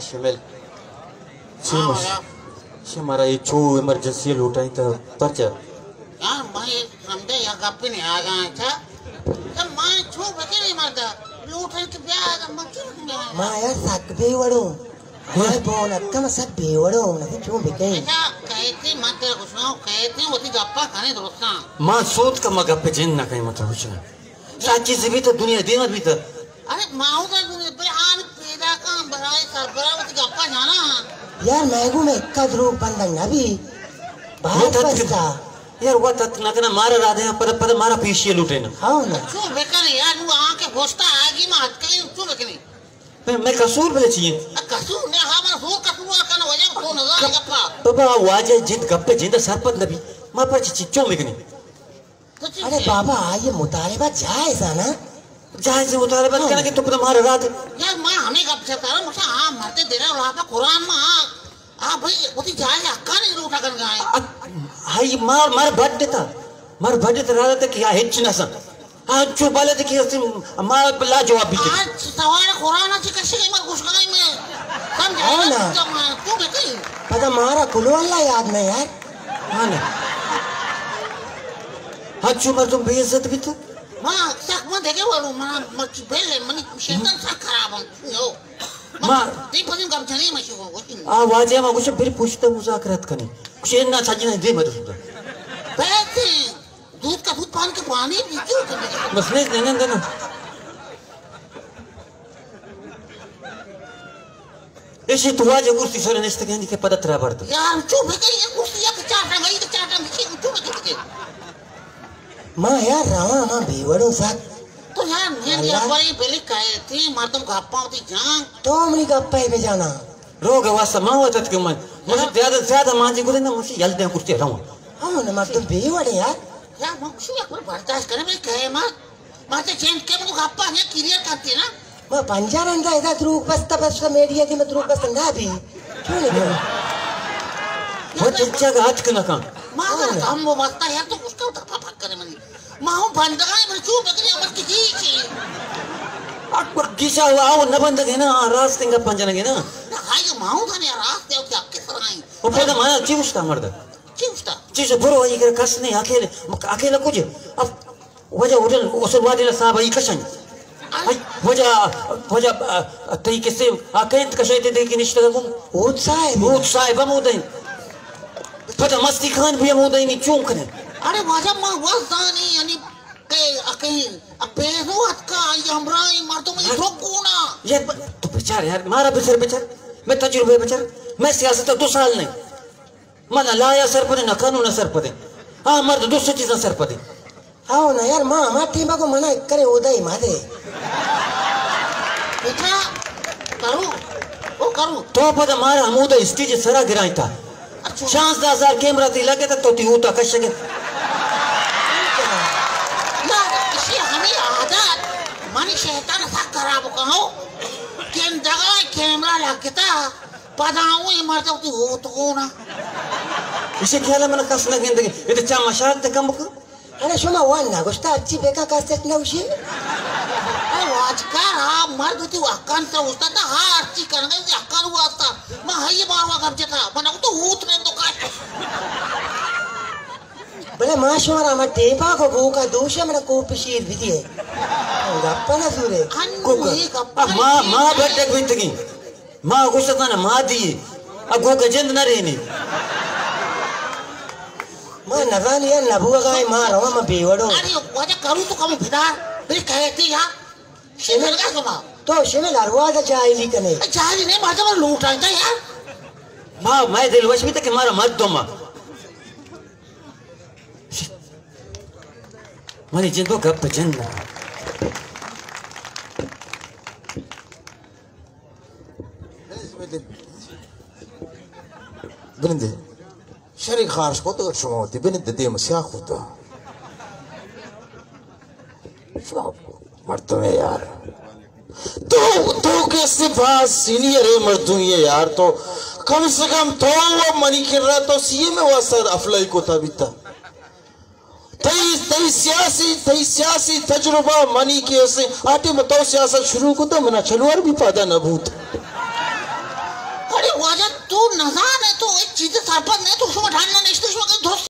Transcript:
شمل۔ چی ہاں، مش-، یا۔ شمارا یہ چو ایمرجنسی لوٹائیں تا پرچا؟ یار، میں سمجھے یا گپی نہیں آ گا اچھا۔ تو میں چو بکری مردا، لوٹائیں تو بیا آ گا، میں چو بکری۔ ما یار سک بے وڑو۔ ہاں۔ میں بون اتکا، ما سک بے وڑو، نہ چو بکری۔ اچھا، کہتی مت گشنو، کہتی وتی گپا کنے درستاں۔ ما سوت کا ما گپ جن نہ کہیں مت گشنا۔ سچی زی بیت دنیا دیمت بیت۔ ارے ماہو دا دنیا بے آن پیدا کن برائے سربراہ وتی گپا جانا۔ یار میں گو میں اکا دروگ بندگ نہ بی۔ بہت وت اتک-، بستا۔ یار وت اتک نہ کنا مارا را دے پد پد مارا پیشی لوٹے نا۔ ہاں نا۔ چو بکنے یار نو آن کے گوشتا آگی ما اتکے چو بکنے۔ میں، میں قصور بلے چیئے؟ قصور نے ہاں من ہو قصور کنا وجہ تو نظر گپا۔ بابا واجہ جند گپے جند سرپد نبی۔ ما پر چی چو بکنے۔ تو چی ارے کیا؟ بابا، آئی مطالبہ جائز ہے نا؟ جائز ہے مطالبہ ہاں۔ کنا کہ تو پتہ مارا رات۔ یار، ما ہمیں گپ سے کرا، مجھے ہاں مرتے دیرا لاپا قرآن ما ہاں۔ آ بھائی، وہ تی جائز حقا نہیں لوٹا کر گائے۔ ا-، ہائی مار، مار بڈ تا۔ مار بڈ تا رات تے کیا ہچ نہ سا۔ ہاں، چو بالے تے کیا سم، ما لا جواب بھی تے۔ آج سوال قرآن چی کشی مر گوش گائی میں۔ سمجھ ہاں نا۔ تو بکئی۔ پتہ مارا کلو اللہ یاد نہیں یار۔ ہاں نا۔ ہنچو مردم بے عزت بیت۔ ما سک من دگہ وڑو، من، من بل، منی شیطان سک خراب ہوں۔ یو۔ ما تئی پسند گپ جنی مشی کو، وتی۔ آ واجہ ما گوشے بری پشت مذاکرات کنی۔ گوشے نا سجنا دے مدد۔ بیت دودھ کا دودھ پان کے پانی پیتی ہو تم۔ بس نہیں، نہیں، نہیں، نہیں۔ ایشی تو واجہ کرسی سر نشتگانی کہ پدا ترا برد۔ یار، چو بکئی، یہ کرسی یک چاٹا گئی، تو چاٹا مشی، چو بکئی بکئی۔ ما یار رواں، ما بے وڑو سک۔ تو یار، میں اللہ۔ بڑی بلی کہے تھی، مردم گپاں تھی جان۔ تو منی گپا ہی بجانا۔ روگ واسطہ ما وت اتکے من۔ مجھے زیادہ، زیادہ مانجی گدے نا، مجھے یل دیں کرسی رواں۔ ہاں، نہ مردم بے وڑے یار۔ یار، من کچھ یک برداشت کرے، میں کہے ما۔ ما تے چینج کے مطلب گپا نے کلیئر کرتے نا۔ ما پنجا رندا ادا دروگ بستا بستا میڈیا دی ما دروگ بستا نہ بی۔ کیوں نہیں بی؟ وہ چچا کا ہاتھ کنا کام۔ ما اگر ہاں۔ کام وہ بستا یار تو اس کا دفعہ پھک کرے منی۔ ما ہوں بندگا ہے، من چو بکری امر کی جی چی۔ اکبر گیسا ہوا، آو نہ بندگ ہے نا، راست انگا پنجنگ ہے نا۔ نہ، ہائی ما ہوں تھا نے راست ہے، کیا کس طرح ہے؟ وہ پیدا مانا چی گوشتا مرد؟ چی گوشتا؟ چی سے برو، یہ کس نہیں، اکیلے، اکیلا کچھ۔ اب وجہ ہوٹل، اصل واجہ صاحب ای کشن۔ ہاں۔ وجہ، وجہ، آ، تئی کسے آ کینت کشے تے دیکھی نشتہ گوں۔ اوت صاحب۔ اوت صاحب ہم اودیں۔ پتہ مستی خان بھی ہم اودیں، نی چون کنے۔ ارے واجہ ما وزانی، یعنی کہ اکیں، ا پیسو اتکا، آئی ہمراہی مردم ای ہاں۔ تو کونا۔ یار، تو بچار یار، مارا بچار بچار۔ میں تجربے بچار۔ میں سیاست دو سال نہیں۔ من لایا سرپدیں، نہ قانون سرپدیں۔ ہاں، مرد دوست چیزاں سرپدیں۔ ہاں نا یار، ما ہما ٹیما کو منا کرے اودا ہی ما دے۔ بیٹا، کرو، او کرو۔ تو پدا مارا ہمودا اسٹیج سرا گرائیں تا۔ اچھا۔ شانزدہ ہزار کیمرہ تی لگے تا تو تی ہوتا کشگے۔ یار، اسی ہمیں عادت، منی شیطان سک خراب کہو۔ کیندگا کیمرہ لگتا۔ پدا اوں اے مرد وتی ہوت گونا۔ ایشی خیال من کس نہ گندگی۔ اے تو چا مشاہد تے کم بکن۔ ارے شما وان نہ گوشتا، اچھی بیکا کاسٹ نہ وشی۔ اے واجکار، آ مرد وتی حقان سر اوشتا تا، ہا ہرچی کنگا وتی حقان واسطہ۔ ما ہئی باروا گپ جتا، من تو ہوت نندو کاش۔ بلے ما شمارا ہما ٹیپا کو گوکا دوشے منا کوپ شیر بدیے۔ گپا نہ زورے۔ انو کوکا۔ اے گپا آ، ما، ما بڈک بنتگیں۔ ما گوشت تانا ما دی۔ آ گوکا جند نہ رینی۔ ما نزانی یا نبوگا ہے، ما روا ما بیوڑو۔ ارے واجہ کرو تو کم بدار۔ بلے کہتے یا۔ شمل کا کما۔ تو شمل ارواز جاہلی کنے۔ جاہلی نہیں، ما تو لوٹا تھا یار۔ ما، میں دل وش بھی تھا کہ مارا مت دو ما۔ منی جندو گپ جن نہ۔ بنندے۔ شری خارش کو تو شما ہوتی بنندے دیم سیاہ کو تو۔ شما مردم ہے یار۔ تو، تو کسے باز سینئر ہے مردمی ہے یار، تو کم سے کم تو و منی کرا تو سی ایم واسطہ افلائی کوتا بیتا۔ تئی، تئی سیاسی، تئی سیاسی تجربہ منی کیسے آٹے میں تو سیاست شروع کوتا منا چلوار بھی پیدا نہ بوت۔ واجہ تو نزان ئے، تو ہچ چیز سرپد نہ ئے، تو شما ڈن نہ نشتگ، شما کئی درست